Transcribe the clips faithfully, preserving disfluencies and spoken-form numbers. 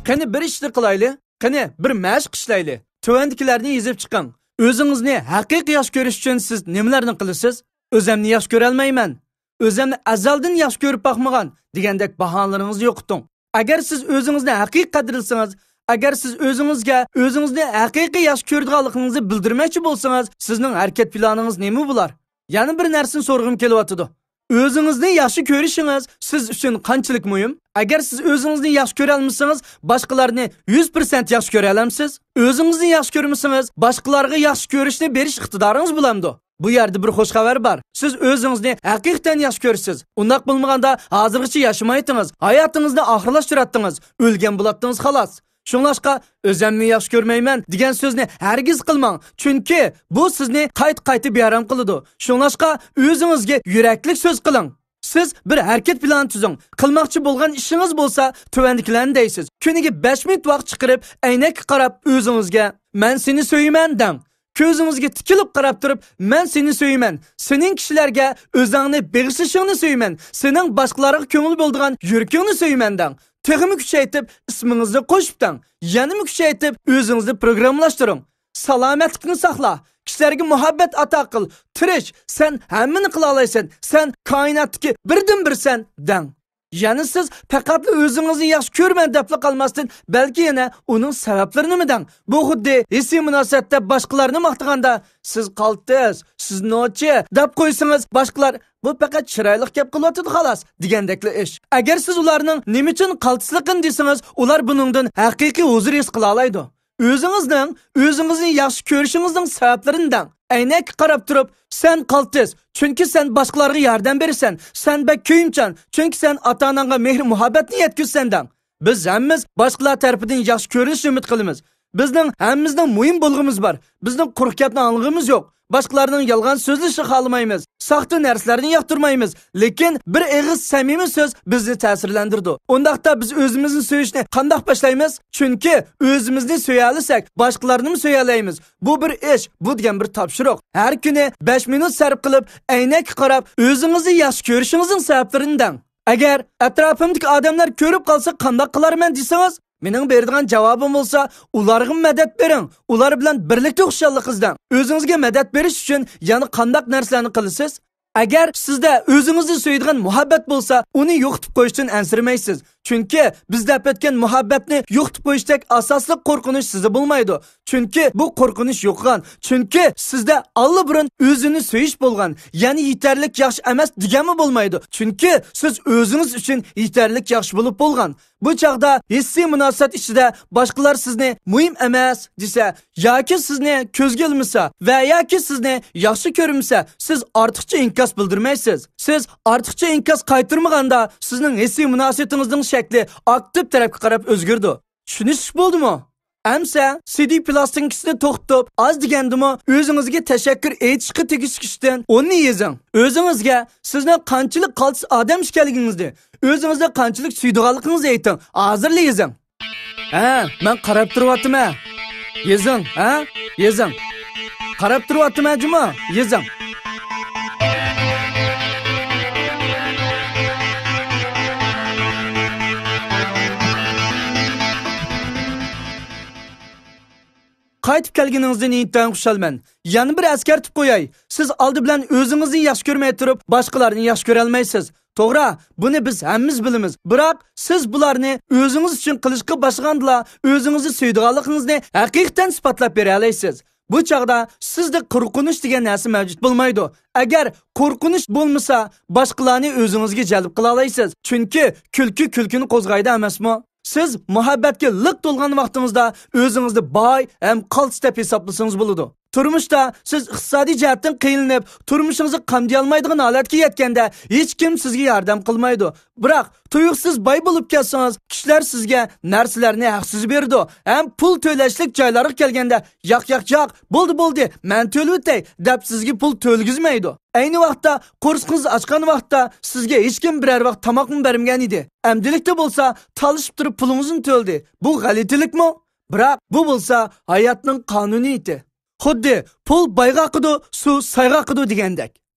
قېنى بىر ئىشنى قىلايلى، قېنى بىر مەشىق ئىشلەيلى. تۆۋەندىكىلەرنى يېزىپ چىقىڭ. ئۆزىڭىزنى ھەقىقىي ياخشى كۆرۈش ئۈچۈن سىز نېمىلەرنى قىلىسىز؟ ئۆزۈمنى ياخشى كۆرەلمەيمەن. ئۆزۈمنى ئەزەلدىن ياخشى كۆرۈپ باقمىغان دېگەندەك باھانىلىرىڭىزنى يوقىتىڭ. ئەگەر سىز ئۆزىڭىزنى ھەقىقىي قەدىرلىسىڭىز، ئەگەر سىز ئۆزىڭىزگە ئۆزىڭىزنى ھەقىقىي ياخشى كۆرىدىغانلىقىڭىزنى بىلدۈرمەكچى بولسىڭىز، سىزنىڭ ھەرىكەت پىلانىڭىز نېمە بولار؟ يەنە بىر نەرسىنى سورىغۇم كېلىۋاتىدۇ. ئۆزىڭىزنى ياخشى كۆرۈشىڭىز سىز ئۈچۈن قانچىلىك مۇھىم؟ ئەگەر سىز ئۆزىڭىزنى ياخشى كۆرەلمىسىڭىز، باشقىلارنى يۈز پىرسەنت ياخشى كۆرەلەمسىز؟ ئۆزىڭىزنى ياخشى كۆرمىسىڭىز، باشقىلارغا ياخشى كۆرۈشنى بېرىش ئىقتىدارىڭىز بولامدۇ؟ بۇ يەردە بىر خوش خەۋەر بار. سىز ئۆزىڭىزنى ھەقىقەتەن ياخشى كۆرىسىز. ئۇنداق بولمىغاندا، ھازىرغىچە ياشىمايتتىڭىز، ھاياتىڭىزنى ئاخىرلاشتۇراتتىڭىز، ئۆلگەن بولاتتىڭىز، خالاس. شۇڭلاشقا، «ئۆزۈمنى ياخشى كۆرمەيمەن» دېگەن سۆزنى ھەرگىز قىلماڭ، چۈنكى بۇ سىزنى قايتا-قايتا بىئارام قىلىدۇ. شۇڭلاشقا، ئۆزىڭىزگە يۈرەكلىك سۆز قىلىڭ. سىز بىر ھەرىكەت پىلانى تۈزۈڭ. قىلماقچى بولغان ئىشىڭىز بولسا تۆۋەندىكىلەرنى دەيسىز. كۈنىگە بەش مىنۇت ۋاقىت چىقىرىپ، ئەينەككە قاراپ ئۆزىڭىزگە، «مەن سېنى سۆيىمەن» دەڭ. كۆزىڭىزگە تىكىلىپ قاراپ تۇرۇپ، «مەن سېنى سۆيىمەن، سېنىڭ كىشىلەرگە ئۆزۈڭنى بېغىشلىشىڭنى سۆيىمەن، سېنىڭ باشقىلارغا كۆڭۈل بولىدىغان يۈرىكىڭنى سۆيىمەن» دەڭ. تېخىمۇ كۈچەيتىپ، ئىسمىڭىزنى قوشۇپ دەڭ. يەنىمۇ كۈچەيتىپ، ئۆزىڭىزنى پروگراممىلاشتۇرۇڭ. سالامەتلىكنى ساقلا، كىشىلەرگە مۇھەببەت ئاتا قىل، تىرىش، سەن ھەممىنى قىلالايسەن، سەن كائىناتتىكى بىردىنبىرسەن دەڭ. يەنە سىز پەقەتلا ئۆزىڭىزنى ياخشى كۆرىمەن دەپلا قالماستىن، بەلكى يەنە ئۇنىڭ سەۋەبلىرىنىمۇ دەڭ. بۇ خۇددى ھېسسىي مۇناسىۋەتتە باشقىلارنى ماختىغاندا، «سىز قالتىس، سىز نوچى» دەپ قويسىڭىز، باشقىلار، «بۇ پەقەت چىرايلىق گەپ قىلىۋاتىدۇ، خالاس» دېگەندەكلا ئىش. ئەگەر سىز ئۇلارنىڭ نېمە ئۈچۈن قالتىسلىقىنى دېسىڭىز، ئۇلار بۇنىڭدىن ھەقىقىي ھۇزۇر ھېس قىلالايدۇ. ئۆزىڭىزنىڭ ئۆزىڭىزنى ياخشى كۆرۈشىڭىزنىڭ سەۋەبلىرىنى دەڭ. ئەينەككە قاراپ تۇرۇپ، «سەن قالتىس، چۈنكى سەن باشقىلارغا ياردەم بېرىسەن، سەن بەك كۆيۈمچان، چۈنكى سەن ئاتا-ئاناڭغا مېھىر-مۇھەببەتنى يەتكۈزىسەن» دەڭ. بىز ھەممىمىز باشقىلار تەرىپىدىن ياخشى كۆرۈلۈشنى ئۈمىد قىلىمىز. بىزنىڭ ھەممىمىزنىڭ مۇھىم بولغۇمىز بار. بىزنىڭ قۇرۇق گەپنى ئاڭلىغۇمىز يوق. باشقىلارنىڭ يالغان سۆزلىشىنى خالىمايمىز. ساختا نەرسىلەرنى ياقتۇرمايمىز. لېكىن بىر ئېغىز سەمىمىي سۆز بىزنى تەسىرلەندۈرىدۇ. ئۇنداقتا بىز ئۆزىمىزنى سۆيۈشنى قانداق باشلايمىز؟ چۈنكى ئۆزىمىزنى سۆيەلىسەك، باشقىلارنىمۇ سۆيەلەيمىز. بۇ بىر ئىش، بۇ دېگەن بىر تاپشۇرۇق. ھەر كۈنى بەش مىنۇت سەرپ قىلىپ، ئەينەككە قاراپ، ئۆزىڭىزنى ياخشى كۆرۈشىڭىزنىڭ سەۋەبلىرىنى دەڭ. ئەگەر ئەتراپىمدىكى ئادەملەر كۆرۈپ قالسا قانداق قىلارمەن دېسىڭىز، مېنىڭ بېرىدىغان جاۋابىم بولسا، ئۇلارغىمۇ مەدەت بېرىڭ، ئۇلار بىلەن بىرلىكتە خۇشاللىق ئىزدەڭ. ئۆزىڭىزگە مەدەت بېرىش ئۈچۈن يەنە قانداق نەرسىلەرنى قىلىسىز؟ ئەگەر سىزدە ئۆزىڭىزنى سۆيىدىغان مۇھەببەت بولسا، ئۇنى يوقىتىپ قويۇشتىن ئەنسىرىمەيسىز. چۈنكى بىز دەپ ئۆتكەن مۇھەببەتنى يوقىتىپ قويۇشتەك ئاساسلىق قورقۇنچ سىزدە بولمايدۇ. چۈنكى بۇ قورقۇنچ يوقىغان. چۈنكى سىزدە ئاللىبۇرۇن ئۆزىنى سۆيۈش بولغان. يەنى يېتەرلىك ياخشى ئەمەس دېگەنمۇ بولمايدۇ. چۈنكى سىز ئۆزىڭىز ئۈچۈن يېتەرلىك ياخشى بولۇپ بولغان. بۇ چاغدا ھېسسىي مۇناسىۋەت ئىچىدە باشقىلار سىزنى مۇھىم ئەمەس دېسە ياكى سىزنى كۆزگە ئىلمىسا ۋە ياكى سىزنى ياخشى كۆرمىسە، سىز ئارتۇقچە ئىنكاس بىلدۈرمەيسىز. سىز ئارتۇقچە ئىنكاس قايتۇرمىغاندا، سىزنىڭ ھېسسىي مۇناسىۋىتىڭىزنىڭ شەكلى ئاكتىپ تەرەپكە قاراپ ئۆزگىرىدۇ. چۈشىنىشلىك بولدىمۇ؟ ئەمسە سىدى پلاستىنكىسىنى توختىتىپ، ئاز دېگەندىمۇ ئۆزىڭىزگە تەشەككۈر ئېيتىشقا تېگىشلىك ئىشتىن ئوننى يېزىڭ. ئۆزىڭىزگە سىزنىڭ قانچىلىك قالتىس ئادەم ئىكەنلىكىڭىزنى، ئۆزىڭىزنى قانچىلىك سۆيىدىغانلىقىڭىزنى ئېيتىڭ. ھازىرلا يېزىڭ. ھە، مەن قاراپ تۇرۇۋاتىمەن. يېزىڭ، ھە؟ يېزىڭ. قاراپ تۇرۇۋاتىمەن جۇمۇ. يېزىڭ. قايتىپ كەلگىنىڭىزدىن ئىنتايىن خۇشالمەن. يەنە بىر ئەسكەرتىپ قوياي، سىز ئالدى بىلەن ئۆزىڭىزنى ياخشى كۆرمەي تۇرۇپ، باشقىلارنى ياخشى كۆرەلمەيسىز. توغرا، بۇنى بىز ھەممىمىز بىلىمىز. بىراق سىز بۇلارنى ئۆزىڭىز ئۈچۈن قىلىشقا باشلىغاندىلا، ئۆزىڭىزنى سۆيىدىغانلىقىڭىزنى ھەقىقەتەن ئىسپاتلاپ بېرەلەيسىز. بۇ چاغدا سىزدە قورقۇنچ دېگەن نەرسە مەۋجۇت بولمايدۇ. ئەگەر قورقۇنچ بولمىسا، باشقىلارنى ئۆزىڭىزگە جەلپ قىلالايسىز. چۈنكى كۈلكە كۈلكىنى قوزغايدۇ ئەمەسمۇ؟ سىز مۇھەببەتكە لىق تولغان ۋاقتىڭىزدا ئۆزىڭىزنى باي ھەم قالتىس دەپ ھېسابلىسىڭىز بولىدۇ. تۇرمۇشتا سىز ئىقتىسادىي جەھەتتىن قىينىلىپ، تۇرمۇشىڭىزنى قامدىيالمايدىغان ھالەتكە يەتكەندە، ھېچكىم سىزگە ياردەم قىلمايدۇ. بىراق تۇيۇقسىز باي بولۇپ كەتسىڭىز، كىشىلەر سىزگە نەرسىلەرنى ھەقسىز بېرىدۇ ھەم پۇل تۆلەشلىك جايلارغا كەلگەندە، «ياق، ياق، ياق، بولدى، بولدى، مەن تۆلىۋېتەي» دەپ سىزگە پۇل تۆلىگۈزمەيدۇ. ئەينى ۋاقىتتا قورسىقىڭىزنى ئاچقان ۋاقىتتا سىزگە ھېچكىم بىرەر ۋاق تاماقمۇ بەرمىگەن ئىدى. ئەمدىلىكتە بولسا تالىشىپ تۇرۇپ پۇلىڭىزنى تۆلىدى. بۇ غەلىتىلىكمۇ؟ بىراق بۇ بولسا ھاياتنىڭ قانۇنىيىتى. خۇددى پۇل بايغا ئاقىدۇ، سۇ سايغا ئاقىدۇ دېگەندەك.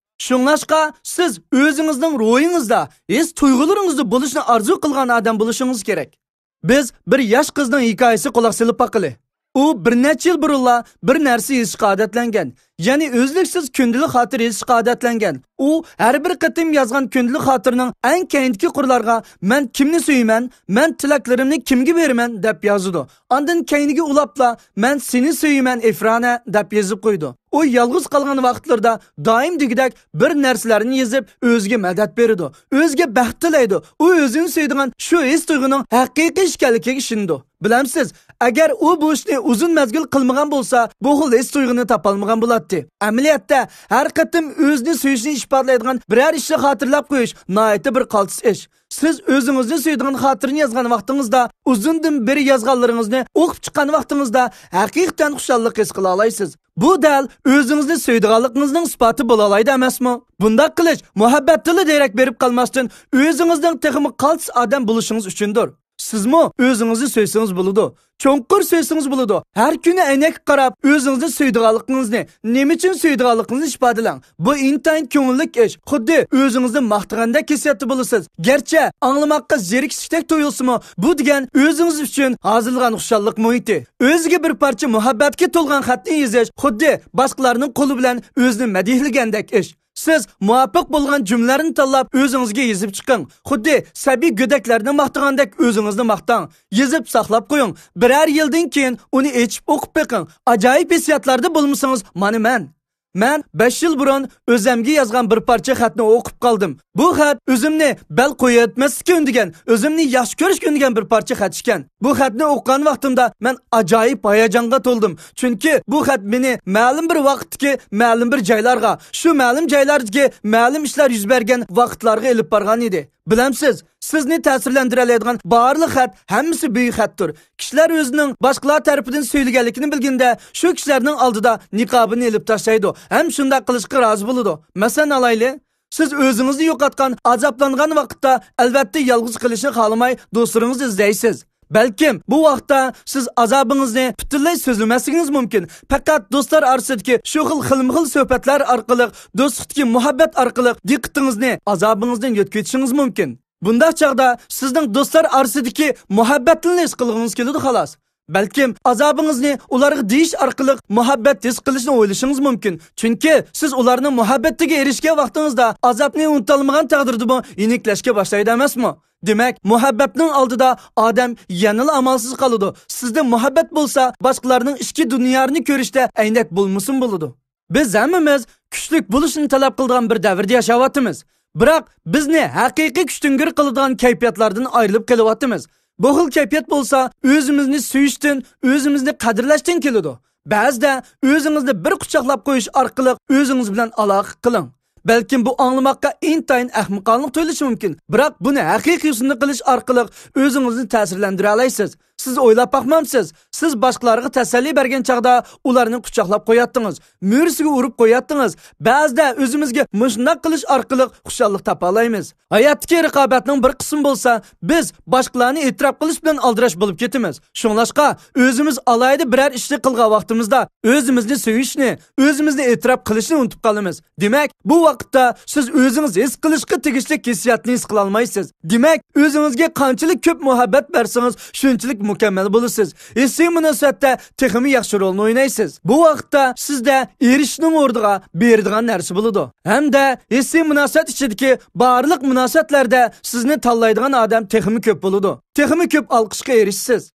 شۇڭلاشقا سىز ئۆزىڭىزنىڭ روھىڭىزدا، ھېس تۇيغۇلىرىڭىزدا بولۇشنى ئارزۇ قىلغان ئادەم بولۇشىڭىز كېرەك. بىز بىر ياش قىزنىڭ ھېكايىسىگە قۇلاق سېلىپ باقىلى. ئۇ بىر نەچچە يىل بۇرۇنلا بىر نەرسە يېزىشقا ئادەتلەنگەن. يەنى ئۈزلۈكسىز كۈندىلىك خاتىرە يېزىشقا ئادەتلەنگەن. ئۇ ھەر بىر قېتىم يازغان كۈندىلىك خاتىرىنىڭ ئەڭ كەينىدىكى قۇرلارغا، «مەن كىمنى سۆيىمەن؟ مەن تىلەكلىرىمنى كىمگە بېرىمەن؟» دەپ يازىدۇ. ئاندىن كەينىگە ئۇلاپلا، «مەن سېنى سۆيىمەن، ئېفرانە» دەپ يېزىپ قويىدۇ. ئۇ يالغۇز قالغان ۋاقىتلىرىدا دائىم دېگۈدەك بىر نەرسىلەرنى يېزىپ، ئۆزىگە مەدەت بېرىدۇ، ئۆزىگە بەخت تىلەيدۇ. ئۇ ئۆزىنى سۆيىدىغان شۇ ھېس تۇيغۇنىڭ ھەقىقىي ئىكەنلىكىگە ئىشىنىدۇ. بىلەمسىز، ئەگەر ئۇ بۇ ئىشنى ئۇزۇن مەزگىل قىلمىغان بولسا، بۇ خىل ھېس تۇيغۇنى تاپالمىغان بولاتتى. ئەمەلىيەتتە، ھەر قېتىم ئۆزىنى سۆيۈشنى ئىپادىلەيدىغان بىرەر ئىشنى خاتىرىلەپ قويۇش ناھايىتى بىر قالتىس ئىش. سىز ئۆزىڭىزنى سۆيىدىغان خاتىرىنى يازغان ۋاقتىڭىزدا، ئۇزۇندىن بېرى يازغانلىرىڭىزنى ئوقۇپ چىققان ۋاقتىڭىزدا ھەقىقەتەن خۇشاللىق ھېس قىلالايسىز. بۇ دەل ئۆزىڭىزنى سۆيىدىغانلىقىڭىزنىڭ ئىسپاتى بولالايدۇ ئەمەسمۇ؟ بۇنداق قىلىش مۇھەببەتتىنلا دېرەك بېرىپ قالماستىن، ئۆزىڭىزنىڭ تېخىمۇ قالتىس ئادەم بولۇشىڭىز ئۈچۈندۇر. سىزمۇ ئۆزىڭىزنى سۆيسىڭىز بولىدۇ. چوڭقۇر سۆيسىڭىز بولىدۇ. ھەر كۈنى ئەينەككە قاراپ، ئۆزىڭىزنى سۆيىدىغانلىقىڭىزنى، نېمە ئۈچۈن سۆيىدىغانلىقىڭىزنى ئىپادىلەڭ. بۇ ئىنتايىن كۆڭۈللۈك ئىش. خۇددى ئۆزىڭىزنى ماختىغاندەك ھېسسىياتتا بولىسىز. گەرچە ئاڭلىماققا زېرىكىشتەك تۇيۇلسىمۇ، بۇ دېگەن ئۆزىڭىز ئۈچۈن ھازىرلىغان خۇشاللىق مۇھىتى. ئۆزىگە بىر پارچە مۇھەببەتكە تولغان خەتنى يېزىش خۇددى باشقىلارنىڭ قولى بىلەن ئۆزىنى مەدھىيلىگەندەك ئىش. سىز مۇۋاپىق بولغان جۈملىلەرنى تاللاپ ئۆزىڭىزگە يېزىپ چىقىڭ. خۇددى سەبىي گۆدەكلەرنى ماختىغاندەك ئۆزىڭىزنى ماختاڭ. يېزىپ ساقلاپ قويۇڭ. بىرەر يىلدىن كېيىن ئۇنى ئېچىپ ئوقۇپ بېقىڭ. ئاجايىپ ھېسسىياتلاردا بولمىسىڭىز، مانا مەن. مەن بەش يىل بۇرۇن ئۆزەمگە يازغان بىر پارچە خەتنى ئوقۇپ قالدىم. بۇ خەت ئۆزۈمنى بەل قويۇۋەتمەسلىككە ئۈندىگەن، ئۆزۈمنى ياخشى كۆرۈشكە ئۈندىگەن بىر پارچە خەت ئىكەن. بۇ خەتنى ئوقۇغان ۋاقتىمدا مەن ئاجايىپ ھاياجانغا تولدۇم. چۈنكى بۇ خەت مېنى مەلۇم بىر ۋاقىتتىكى مەلۇم بىر جايلارغا، شۇ مەلۇم جايلاردىكى مەلۇم ئىشلار يۈز بەرگەن ۋاقىتلارغا ئېلىپ بارغان ئىدى. بىلەمسىز، سىزنى تەسىرلەندۈرەلەيدىغان بارلىق خەت ھەممىسى بۈيۈك خەتتۇر. كىشىلەر ئۆزىنىڭ باشقىلار تەرىپىدىن سۆيۈلگەنلىكىنى بىلگىنىدە، شۇ كىشىلەرنىڭ ئالدىدا نىقابىنى ئېلىپ تاشلايدۇ ھەم شۇنداق قىلىشقا رازى بولىدۇ. مەسىلەن ئالايلى، سىز ئۆزىڭىزنى يوقاتقان، ئازابلانغان ۋاقىتتا، ئەلۋەتتە، يالغۇز قېلىشنى خالىماي، دوستلىرىڭىزنى ئىزدەيسىز. بەلكىم بۇ ۋاقىتتا سىز ئازابىڭىزنى پۈتۈنلەي سۆزلىمەسلىكىڭىز مۇمكىن. پەقەت دوستلار ئارىسىدىكى شۇ خىل خىلمۇخىل سۆھبەتلەر ئارقىلىق، دوستلۇقتىكى مۇھەببەت ئارقىلىق دىققىتىڭىزنى ئازابىڭىزدىن يۆتكىۋېتىشىڭىز مۇمكىن. بۇنداق چاغدا سىزنىڭ دوستلار ئارىسىدىكى مۇھەببەتنىلا ھېس قىلغىڭىز كېلىدۇ، خالاس. بەلكىم ئازابىڭىزنى ئۇلارغا دېيىش ئارقىلىق مۇھەببەت ھېس قىلىشنى ئويلىشىڭىز مۇمكىن. چۈنكى سىز ئۇلارنىڭ مۇھەببەتلىكىگە ئېرىشكەن ۋاقتىڭىزدا ئازابنى ئۇنتالمىغان تەقدىردىمۇ يېنىكلەشكە باشلايدۇ ئەمەسمۇ؟ دېمەك، مۇھەببەتنىڭ ئالدىدا ئادەم يەنىلا ئامالسىز قالىدۇ. سىزدە مۇھەببەت بولسا، باشقىلارنىڭ ئىچكى دۇنيالىرىنى كۆرۈشتە ئەينەك بولمىسىمۇ بولىدۇ. بىز ھەممىمىز كۈچلۈك بولۇشنى تەلەپ قىلىدىغان بىر دەۋردە ياشاۋاتىمىز. بىراق، بىزنى ھەقىقىي كۈچتۈڭگۈر قىلىدىغان كەيپىياتلاردىن ئايرىلىپ قېلىۋاتىمىز. بۇ خىل كەيپىيات بولسا، ئۆزىمىزنى سۆيۈشتىن، ئۆزىمىزنى قەدىرلەشتىن كېلىدۇ. بەزىدە ئۆزىڭىزنى بىر قۇچاقلاپ قويۇش ئارقىلىق ئۆزىڭىز بىلەن ئالاقە قىلىڭ. بەلكىم بۇ ئاڭلىماققا ئىنتايىن ئەخمىقانىلىق تۇيۇلۇشى مۇمكىن، بىراق بۇنى ھەقىقىي يوسۇندا قىلىش ئارقىلىق ئۆزىڭىزنى تەسىرلەندۈرەلەيسىز. سىز ئويلاپ باقمامسىز؟ سىز باشقىلارغا تەسەللى بەرگەن چاغدا ئۇلارنى قۇچاقلاپ قوياتتىڭىز، مۈرىسىگە ئۇرۇپ قوياتتىڭىز. بەزىدە ئۆزىمىزگە مۇشۇنداق قىلىش ئارقىلىق خۇشاللىق تاپالايمىز. ھاياتتىكى رىقابەتنىڭ بىر قىسمى بولسا، بىز باشقىلارنى ئېتىراپ قىلىش بىلەن ئالدىراش بولۇپ كېتىمىز. شۇڭلاشقا، ئۆزىمىز ئالاھىدە بىرەر ئىشنى قىلغان ۋاقتىمىزدا ئۆزىمىزنى سۆيۈشنى، ئۆزىمىزنى ئېتىراپ قىلىشنى ئۇنتۇپ قالىمىز. دېمەك، بۇ ۋاقىتتا سىز ئۆزىڭىز ھېس قىلىشقا تېگىشلىك ھېسسىياتنى ھېس قىلالمايسىز. دېمەك، ئۆزىڭىزگە قانچىلىك كۆپ مۇھەببەت بەرسىڭىز، شۇنچىلىك مۇكەممەل بولىسىز. ھېسسىي مۇناسىۋەتتە تېخىمۇ ياخشى رولنى ئوينايسىز. بۇ ۋاقىتتا سىزدە ئېرىشىشنىڭ ئورنىغا بېرىدىغان نەرسە بولىدۇ. ھەمدە ھېسسىي مۇناسىۋەت ئىچىدىكى بارلىق مۇناسىۋەتلەردە سىزنى تاللايدىغان ئادەم تېخىمۇ كۆپ بولىدۇ. تېخىمۇ كۆپ ئالقىشقا ئېرىشىسىز.